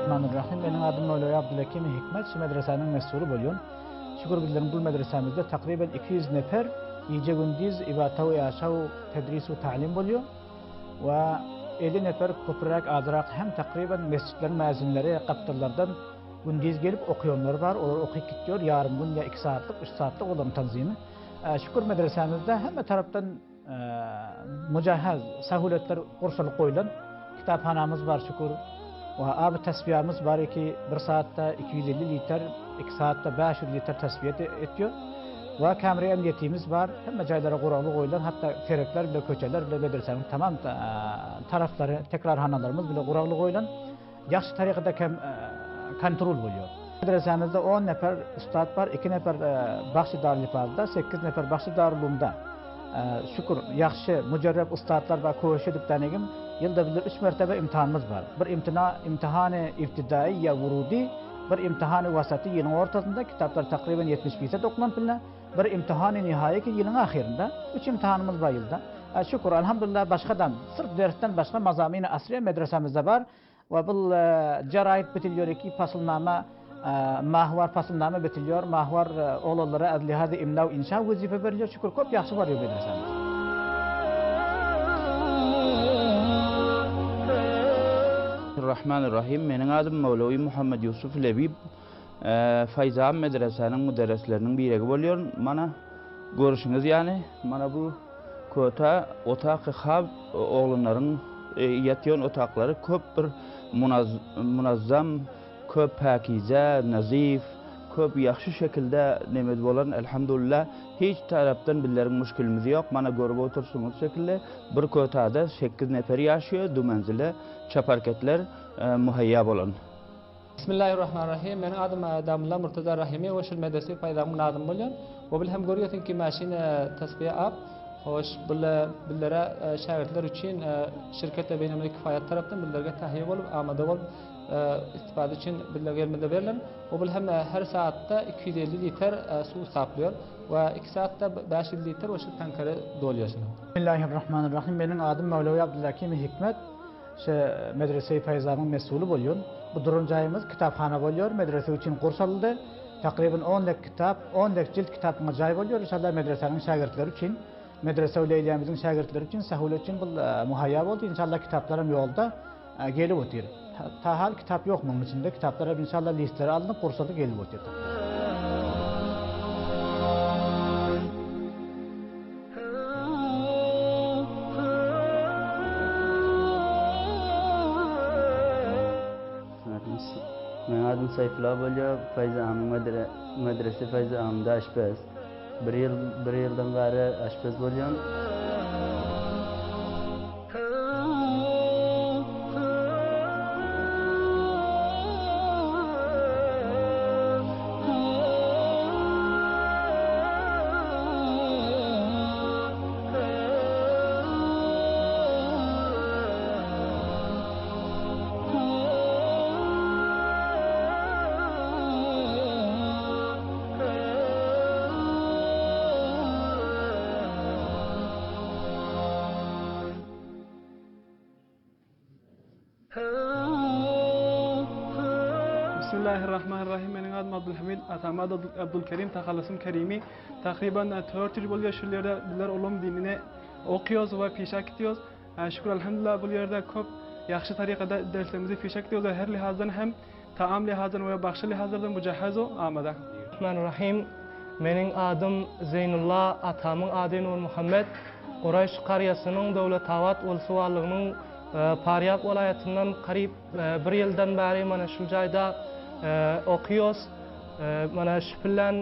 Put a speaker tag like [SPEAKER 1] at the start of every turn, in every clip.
[SPEAKER 1] Rahmanirrahim. Meniň adym Mowlawi Abdulhakim Hikmet, şu medresäniň mesuly bolýan. Şükür bizleriň bul medresämizde takryban 200 nefer gije-gündiz ibata we ýaşaw, tedris we talim bolýar. We 50 nefer köpräk azrak hem takryban mesjitleriň mäzinleri gapdallardan gündiz gelip okaýanlar bar. Olar okyp gitýär, ýarym gün ýa 2 saatlyk, 3 saatlyk olaryň tanzimi. Şükür medresämizde hemme tarapdan Mujahaz, sahuletler gurşalyp goýlan kitaphanamyz bar şükür. We aby tasbiýamyz bar iki bir saatda 250 litr, iki saatda 500 litr tasbiýa etýär. We kamera emniýetimiz bar. Hemme jaýlara guragly goýlan, hatda serekler bile, köçeler bile medresäniň tamam taraplary, tekrarhanalarymyz bile guragly goýlan. Ýagşy tarykada kem kontrol bolýar. Medresämizde on nefer ussat bar, iki nefer bagşy Darülifazda, sekiz nefer bagşy Darülulumda. Şükür, ýagşy, müjerrep ussatlar bar, köşi edip dänegim, ýylda bizler üç mertebe imtihanymyz bar. Bir imtina, imtihany ibtidai ýa wurudi, bir imtihany wasaty ýylyň ortasynda, kitaplar takryban 70 fisat oklanyp bilner, bir imtihany nihaýy ki ýylyň ahyrynda. Üç imtihanymyz bar ýylda. Şükür, alhamdulillah, başgadam, syrf dersden başga mazamini asriýe medresämizde bar. We bul jaraýyt bitilýär ki pasylnama mahwar pasylnama bitilýär mahwar oglanlara az lihazy imla we inşa wezipe berilýär şükür köp ýagşy barýar medresämiz.
[SPEAKER 2] Rahmanirrahim meniň adym Mowlawi Muhammed Ýusuf Lebib Faýzam medresäniň müderrisleriniň biregi bolýaryn mana görüşiňiz ýaly mana bu Köta otaky hab oglanlaryň ýatýan otaklary köp bir munazzam, köp päkize, nazif, köp ýagşy şekilde nemez bolan elhamdulillah hiç tarapdan bizleriň muşkilimiz ýok mana görüp oturşyňyz şekilde bir kötada sekiz nefer ýaşýar du menzile çaparketler muheýýa bolan.
[SPEAKER 3] Bismillahirrahmanirrahim. Meniň adym Damla Murtaza Rahimi we şul medrese Paýzagyň nazymy bolýan. We bil hem görýärsiň ki maşyn tasbiýe ap. Hoş bul billere şägirtler üçin şirket we beýnelmilel kifaýat tarapdan billerge tahiýe bolup amada bolup istifade üçin billerge elmizde berlen. We bil hem her saatda 250 liter suw saplýar we 2 saatda 500 liter we şu tankere dolýar şuny.
[SPEAKER 1] Bismillahirrahmanirrahim. Meniň adym Mawlawi Abdulhakim Hikmet. Şe medrese-i Faýzanyň mesuly bolýan. Bu duran jaýymyz kitaphana bolýar, medrese üçin gurşalyldy. Takryban on dek kitap, on dek jilt kitap muňa jaý bolýar. Inşallah medresäniň şägirtleri üçin, medrese-u Leýliýamiziň şägirtleri üçin, sahule üçin bu muhaýýa boldy. Inşallah kitaplaram ýolda gelip otyr. Ta hal kitap ýok munuň içinde. Kitaplar hem inşallah listleri alnyp, gurşaldy gelip otyr.
[SPEAKER 2] Meň adym Saýfulla bolýar, Faýzy amyň medrese Faýzy amda aşpez. Bir ýyl bir ýyldan bäri aşpez bolýan.
[SPEAKER 4] Bismillahirrahmanirrahim. Meniň adym Abdulhamid, atam ady Abdulkerim, tahallusym Kerimi. Takryban 4 ýyl bolýar şul ýerde bizler ulum dinini okuýarys we pişä gitýäris. Şükür elhamdülillah bu ýerde köp ýagşy tarykada derslerimizi pişä gitýäris we her lihazdan hem taam lihazdan we bagşy lihazlardan mujahhaz we amada.
[SPEAKER 5] Rahmanirrahim. Meniň adym Zeýnulla, atamyň ady Nurmuhammet. Guraýş karýasynyň Döwletabat wlsuwallygynyň Parýab welaýatyndan garyp bir ýyldan bäri mana şul jaýda okyýos. Mana şu bilen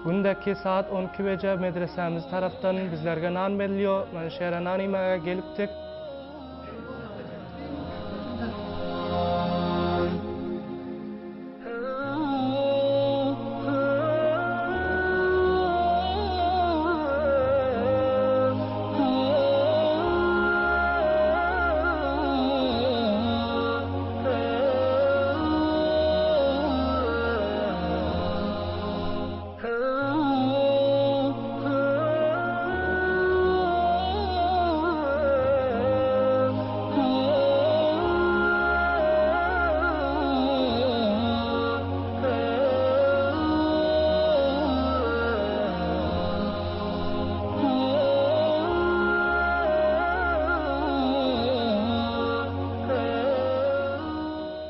[SPEAKER 5] gündeki saat 12 beje medresämiz tarapdan bizlerge nan berilýär. Mana şu ýere nan iýmäge gelipdik.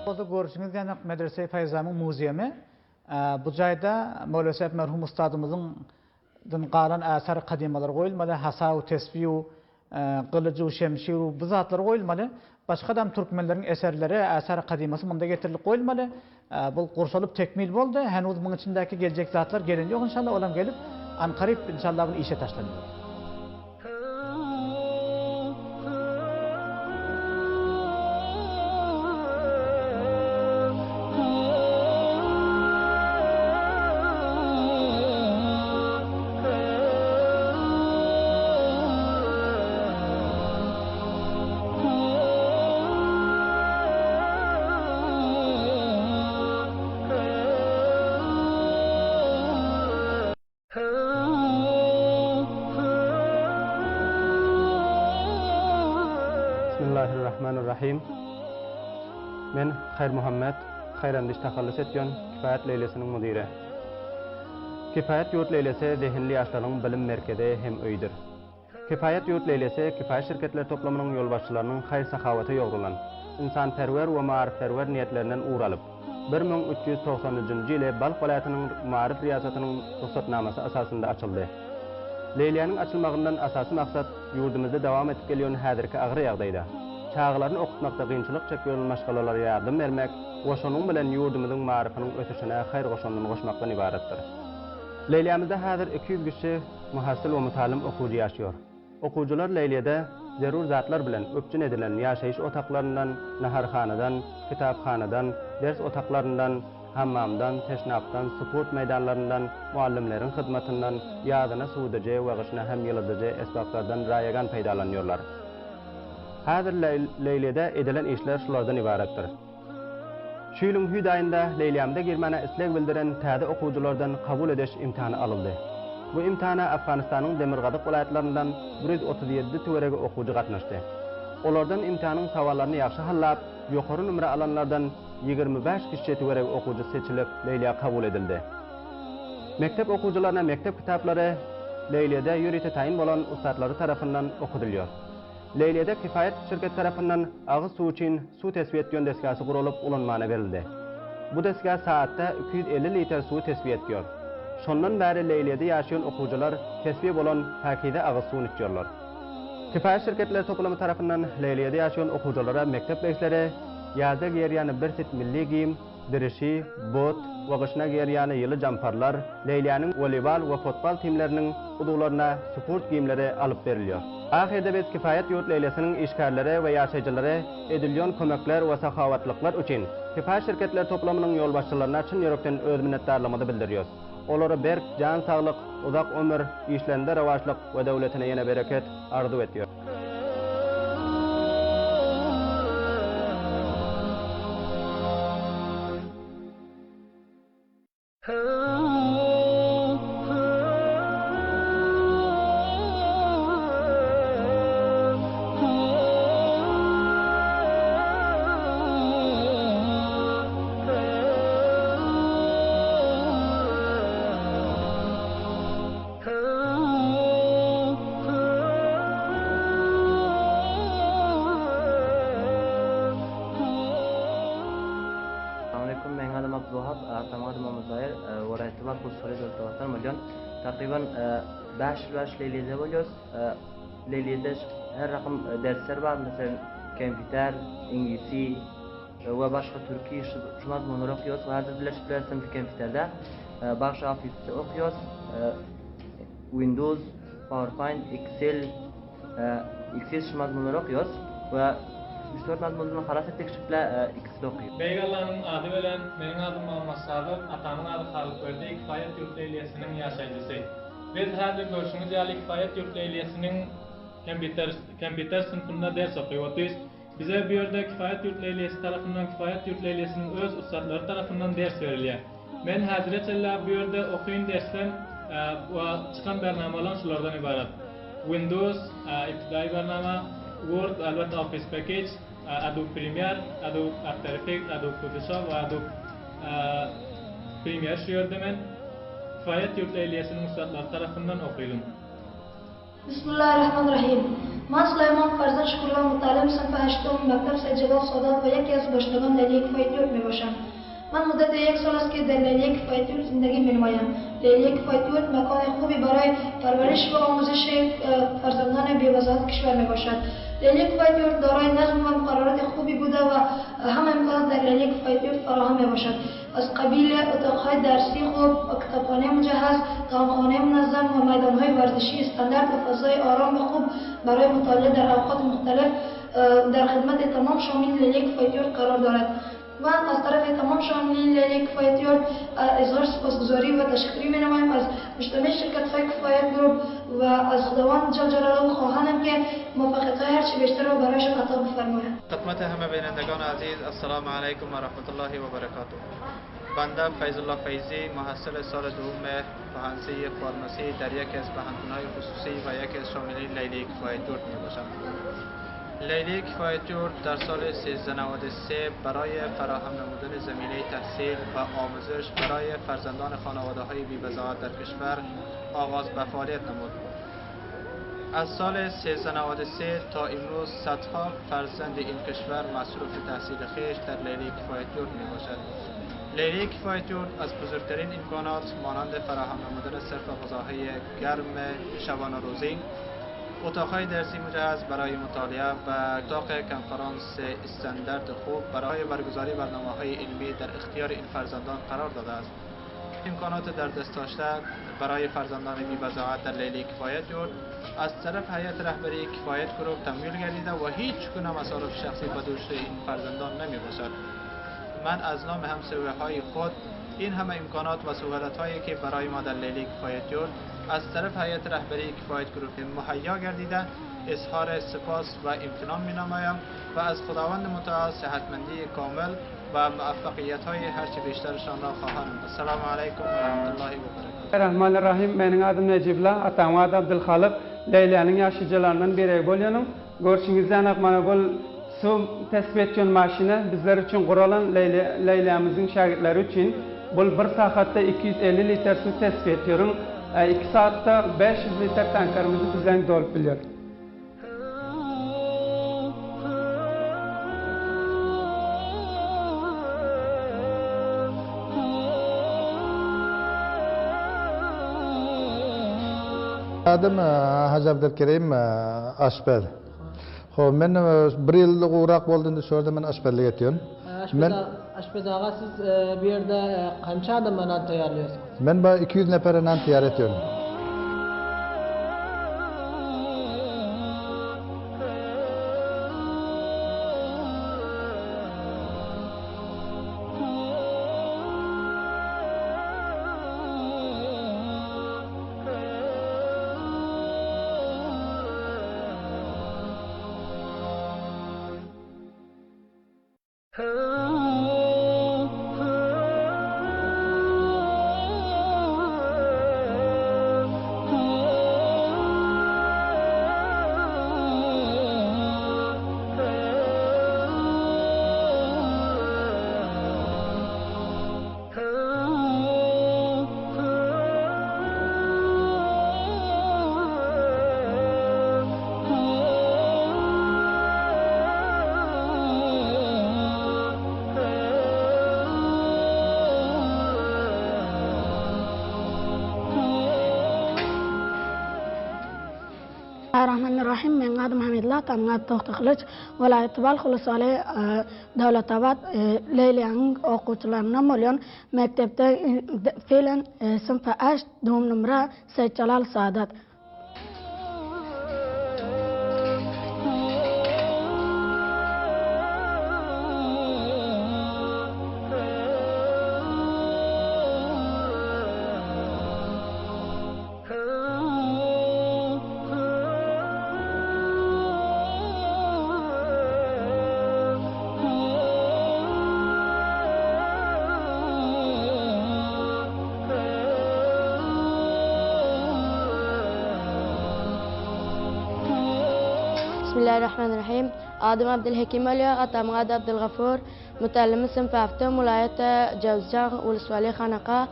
[SPEAKER 1] Bolsa görşüňiz ýaly medrese Faýzamyň muzeýi. Bu jaýda Mowla Sep merhum ustadymyzyň dan galan äsar kadymalar goýulmaly, hasa u tesbi u gylyjy u şemşir u bu zatlar goýulmaly. Başgadam türkmenleriň eserleri, äsar kadymasy munda getirilip goýulmaly. Bu gurşalyp tekmil boldy. Henuz muň içindäki geljek zatlar gelen ýok inşallah olam gelip ankaryp inşallah bu işe taşlanýar.
[SPEAKER 6] Bismillahirrahmanirrahim. Men Haýrmuhammet, Haýrandiş tahallus etýän Kifaýat leýlesiniň müdiri. Kifaýat ýurt leýlesi zehinli ýaşlaryň bilim merkezi hem öýüdir. Kifaýat ýurt leýlesi Kifaýat şirketler toplumynyň ýolbaşçylarynyň haýyr-sahawata ýugrulan, ynsanperwer we maryfperwer niýetlerinden ugur alyp, 1393-nji ýyly Balh welaýatynyň Maryf riýasatynyň rugsatnamasy esasynda açyldy. Leýliýanyň açylmagyndan esasy maksat ýurdumyzda dowam edip gelýän häzirki agyr ýagdaýda, çagalaryny okutmakda kynçylyk çekýän maşgalalara ýardam bermek we şonuň bilen ýurdumyzyň maryfynyň ösüşine haýyr goşandyny goşmakdan ybaratdyr. Leýliýamyzda häzir 200 kişi muhassyl we mutallym okuwçy ýaşaýar. Okuwçylar Leýliýede zerur zatlar bilen üpjün edilen ýaşaýyş otaklaryndan, naharhanadan, kitaphanadan, ders otaklaryndan, hammamdan, teşnapdan, sport meýdanlaryndan, mugallymlaryň hyzmatyndan, ýazyna suwudyjy we gyşyna hem ýyladyjy esbaplardan raýagan peýdalanýarlar. Häzir Leýliýede edilen işler şulardan ybaratdyr. Şu ýylyň hüýt aýynda Leýliýamda girmäne isleg bildiren täze okuwçylardan kabul ediş imtihany alyndy. Bu imtihana Afganystanyň demirgazyk welaýatlaryndan 137 töweregi okuwçy gatnaşdy. Olardan imtihanyň sowallaryny ýagşy hallap, ýokary nümre alanlardan 25 kişi töweregi okuwçy seçilip Leýliýa kabul edildi. Mekdep okuwçylaryna mekdep kitaplary Leýliýada ýörite taýyn bolan ussatlary tarapyndan okadylýar. Leýliýede Kifaýat şirketi tarapyndan agyz suwy üçin suw tesbi etýän desgasy guralyp ulanmana berildi. Bu desga saatda 250 litr suwy tesbi etýär. Şondan bäri Leýliýede ýaşaýan okuwçylar tesbi bolan päkize agyz suwuny içýärler. Kifaýat şirketleri toplumy tarapyndan Leýliýede ýaşaýan okuwçylara mekdep legsleri, ýazda geýerýän bir set milli geýim, Dirişi, bot we gyşyna geýer ýaly ýyly jamparlar, Leýliýanyň woleýbol we fotbal timleriniň uzuglaryna sport geýimleri alyp berilýär. Ahyrda biz Kifaýat ýurt Leýliýasynyň işgärleri we ýaşaýjylary edilýän kömekler we sahawatlyklar üçin Kifaýat şirketler toplumynyň ýolbaşçylaryna çyn ýürekden öz minnetdarlygymyzy bildirýäs. Olara berk jan saglyk, uzak ömür, işlerinde rowaçlyk we döwletine ýene bereket arzuw etýäs.
[SPEAKER 7] aleýkum, meniň adym Abdulwahap, atamyň ady Muhammet Zaýyr, welaýaty Balh Ussary Döwletabatdan bolýan. Takryban 5 ýyl bäri Leýliýede bolýarys. Leýliýede her rakam dersler bar, meselem, kompýuter, iňlisi we başga türki şu mazmunlary okaýarys we häzir birleşip bileris hem kompýuterde Bagşy Office okaýarys. Windows, PowerPoint, Excel, Excel şu mazmunlary okaýarys we üç-dört mazmundan halas etdik şu bile Excel okaýarys.
[SPEAKER 8] Beýik Allanyň ady bilen, meniň adym Muhammat Sadyk, atamyň ady Halykberdi, Kifaýat ýurt leýliýesiniň ýaşaýjysy. Biz häzir görşüňiz ýaly Kifaýat ýurt leýliýesiniň kompýuter kompýuter synpynda ders okyp otyrys. Bize bu ýerde Kifaýat ýurt leýliýesi tarapyndan Kifaýat ýurt leýliýesiniň öz ussatlary tarapyndan ders berilýär. Men häzire çenli bu ýerde okyn derslem we çykan bernamalarym şulardan ybarat. Windows, ibtidaýy bernama, Word, elbetde Office Package, Adobe Premiere, Adobe After Effects, Adobe Photoshop we Adobe Premiere şu ýerde men Kifaýat ýurt leýliýesiniň ussatlary tarapyndan okydym.
[SPEAKER 9] Bismillahirrahmanirrahim. من سلیمان فرزند شکرالله متعلم صنف هشتم مکتب سید جلال سادات و یکی از باشندگان لیلیه کفایت یورت می باشم. من مدت یک سال است که در لیلیه کفایت یورت زندگی می نمایم. لیلیه کفایت یورت مکان خوبی برای پرورش و آموزش فرزندان بی‌وضاحت کشور می باشد. لیلیه کفایت یورت دارای نظم و مقررات خوبی بوده و همه امکانات در لیلیه کفایت یورت فراهم می باشد. از قبیل اتاقهای درسی خوب، کتابخانه مجهز، طعامخانه منظم و میدانهای ورزشی استاندارد و فضای آرام و خوب برای مطالعه در اوقات مختلف در خدمت تمام شامل لیلیه کفایت یورت قرار دارد. من از طرف تمام شاملین لیلیه کفایت یورت اظهار سپاسگزاری و تشکری می نمایم از مجتمع شرکت های کفایت گروپ و از خداوند جل جلاله خواهانم که موفقیت های هرچه بیشتر را برایشان عطا بفرماید.
[SPEAKER 10] خدمت همه بینندگان عزیز، السلام علیکم و رحمت الله و برکاته. بنده فیض الله فیضی، محصل سال دوم پوهنځی فارمسی در یکی از پوهنتون‌های خصوصی و یکی از شاملین لیلی کفایت یورت می باشم. لیلی کفایت یورت در سال 1393 برای فراهم نمودن زمینه تحصیل و آموزش برای فرزندان خانواده‌های بی‌بضاعت در کشور آغاز به فعالیت نمود. از سال 1393 تا امروز صدها فرزند این کشور مصروف تحصیل خویش در لیلی کفایت یورت می باشد. لیلی کفایت یورت از بزرگترین امکانات مانند فراهم نمودن صرف غذاهای گرم شبانه روزی، اتاقهای درسی مجهز برای مطالعه و اتاق کنفرانس استاندارد خوب برای برگزاری برنامه‌های علمی در اختیار این فرزندان قرار داده است. امکانات در دست داشته برای فرزندان بی‌بضاعت در لیلی کفایت یورت از طرف هیئت رهبری کفایت گروپ تمویل گردیده و هیچ گونه مصارف شخصی به دوش این فرزندان نمی باشد. من از نام همسایه‌های خود این همه امکانات و سهولت‌هایی که برای ما در لیلی کفایت یورت از طرف هیئت رهبری کفایت گروپ مهیا گردیده اظهار سپاس و امتنان می‌نمایم و از خداوند متعال صحتمندی کامل و موفقیت‌های هرچه بیشترشان را خواهانم. السلام علیکم و رحمت الله و برکاته.
[SPEAKER 11] الرحمن الرحیم. Meniň adym Nejibla, atamyň ady Abdulhalyk. Leýläniň ýaşaýjylaryndan biri bolýanym. Görşüňizden mana bul suw tesbih etýän maşyna bizler üçin guralan Leýlämiziň şägirtleri üçin. Bul bir sagatda 250 litr suw tesbih etýärin. 2 saatda 500 litr tankerimizi bizden dolup bilýär.
[SPEAKER 12] Adym Hajy Abdülkerim aşpez. Ho, men bir ýyl gowrak boldy indi şu ýerde men aşpezlik etýän.
[SPEAKER 3] Men Aşpez aga siz bu ýerde kança adama nan taýýarlaýarsyňyz?
[SPEAKER 12] Men bu 200 nefere nan taýýar etýän.
[SPEAKER 13] Bismillahirrahmanirrahim. Meniň adym Hamidullah, atamyň ady Togtakylyç. Welaýaty Balh uluswaly Döwletabat Leýliýanyň okuwçylaryndan bolýan. Mekdepde filen synpa aşt, dum numra Seýitjalal Sadat.
[SPEAKER 14] Bismillahirrahmanirrahim. Adym Abdylhekim bolýar, atamyň ady Abdylgafur. Mutallimi synp awto, welaýat Jowzjan, Uluswaly Hanaka.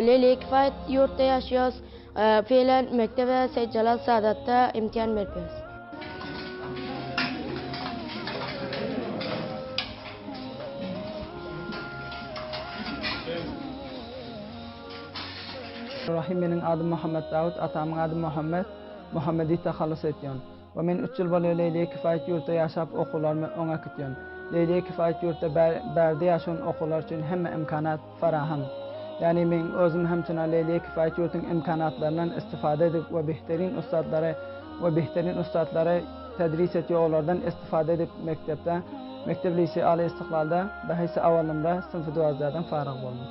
[SPEAKER 14] Leli Kifaýat ýurtda ýaşaýas. Feýlen mekdebe Seýitjalal Sadatda imtihan berip ýörüs.
[SPEAKER 3] Rahim meniň adym Muhammet Dawut atamyň ady Muhammet Muhammedi tahallus etýän we men üç ýyl bolýa Leýli Kifaýat ýurtda ýaşap okuwlarymy öňe äkitýän. Leýli Kifaýat ýurtda bärde ýaşan okuwlar üçin hemme imkanat faraham. Ýagny meň özüm hemçina Leýli Kifaýat ýurtuň imkanatlaryndan istifade edip we behterin ussatlary we behterin ussatlary tedris etýär olardan istifade edip mekdepde Mektep Liseý Aly Istiklalda behisi awalnymra synfy duazdadan faryg boldum.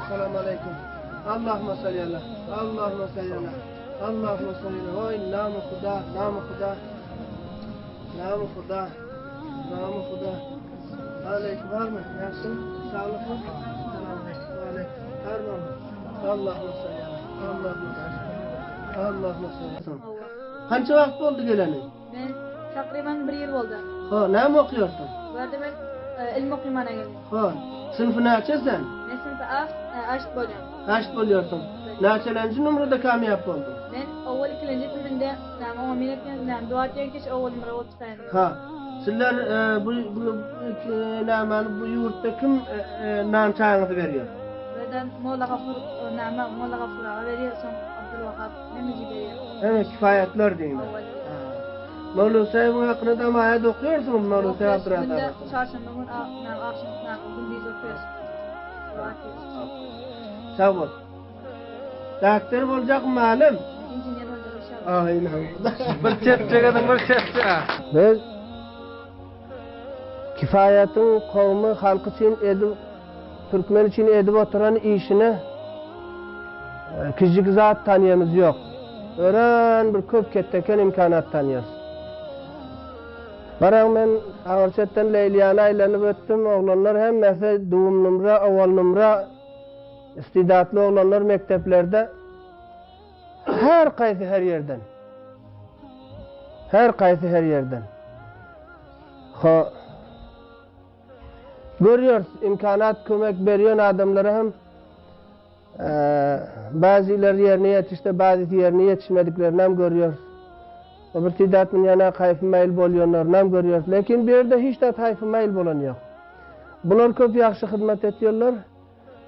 [SPEAKER 15] Assalamu aleykum. Allahumma salli ala. Allahumma salli ala. Allahumma salli ala. Oy namı Huda, namı Huda. Namı Huda. Namı Huda. Aleyküm var mı? Yaxşı. Sağlıklı. Aleyküm. Var mı? Allahumma salli ala. Allahumma salli ala. Allahumma salli ala. Kança wagt boldy geleni?
[SPEAKER 16] Men takriban bir ýyl boldy.
[SPEAKER 15] Ha, näme okuyorsun?
[SPEAKER 16] Bu ýerde men e, ilm okymana geldim.
[SPEAKER 15] Ha, synfy näçe sen?
[SPEAKER 16] Men synfy aşt, e, aşt bolýan.
[SPEAKER 15] Aşt bolýarsyň. Näçelenji numrada kamýap bolduň?
[SPEAKER 16] Men owal ikilenji synfynda näme oňa men etýän, näme dua etýän ki, owal numra bolup çykaýyn diýip.
[SPEAKER 15] Ha. Sizler e, bu bu e, nämeni bu ýurtda kim e, e, nan çaýyňyzy berýär?
[SPEAKER 16] Bu ýerden Molla Gafur e, näme Molla Gafur aga berýär, soň Abdulwahap hemmeji berýär.
[SPEAKER 15] Hemme kifaýatlar diýme. Mawlud saýybyň hakyna da aýat okuýarsyňyz Mawlud saýyp Abdurrahman.
[SPEAKER 16] Günde çarşenbe gün näme agşam näme gündiz okuýarys.
[SPEAKER 15] Sag bol. Doktor boljak malum.
[SPEAKER 16] Inžener boljak inşallah.
[SPEAKER 15] Aýna.
[SPEAKER 11] Bir çepçegediň bir çepçe.
[SPEAKER 15] Biz kifaýatyň kowmy halky üçin edip türkmen üçin edip oturan işine kijik zat tanýamyz ýok. Örän bir köp ketdeken imkanat tanýarys. Garaň men aňyr çetden Leýliýany aýlanyp ötdüm, oglanlar hemmesi duwum numra, owal numra istidatly oglanlar mekdeplerde her kaýsy her ýerden. Her kaýsy her ýerden. Ho Görýäris, imkanat kömek berýän adamlara hem Bazylar ýerine ýetişse, bazysy ýerine ýetişmediklerini hem görýäris. O bir tidat münýän haýfy maýyl bolýanlaryny hem görýäris. Lekin bu ýerde hiç zat haýfy maýyl bolan ýok. Bular köp ýagşy hyzmat etýärler.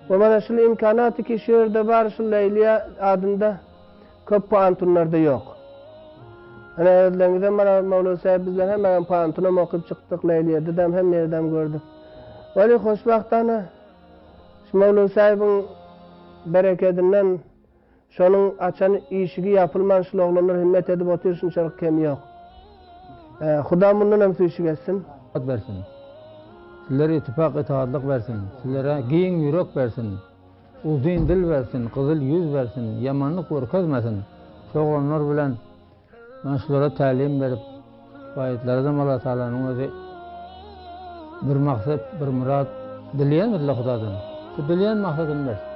[SPEAKER 15] We mana şul imkanaty ki şu ýerde bar, şul Leýliýa adynda köp paantunlarda ýok. Ene özleriňizem mana Mawlud saýyp bizler hemmäňem paantunam okyp çykdyk, Leýliýada-dam hemme ýerdem gördük. Weli hoşbagtana Şu Mawlud saýybyň berekedinden şonuň açan işigi ýapylman şul oglanlar himmet edip otyr şunçalyk kemi ýok. Huda mundan hem süýşük etsin.
[SPEAKER 17] Bersin. Sizlere ittifak itaatlyk bersin. Sizlere giň ýürek bersin. Uzyn dil bersin, gyzyl ýüz bersin, ýamanlyk görkezmesin. Şu oglanlar bilen men şulara tälim berip, baýatlaradam Allatagalanyň özi. Bir maksat, bir myrat dileýändir-le Hudadan. Şu dileýän maksadyny bersin.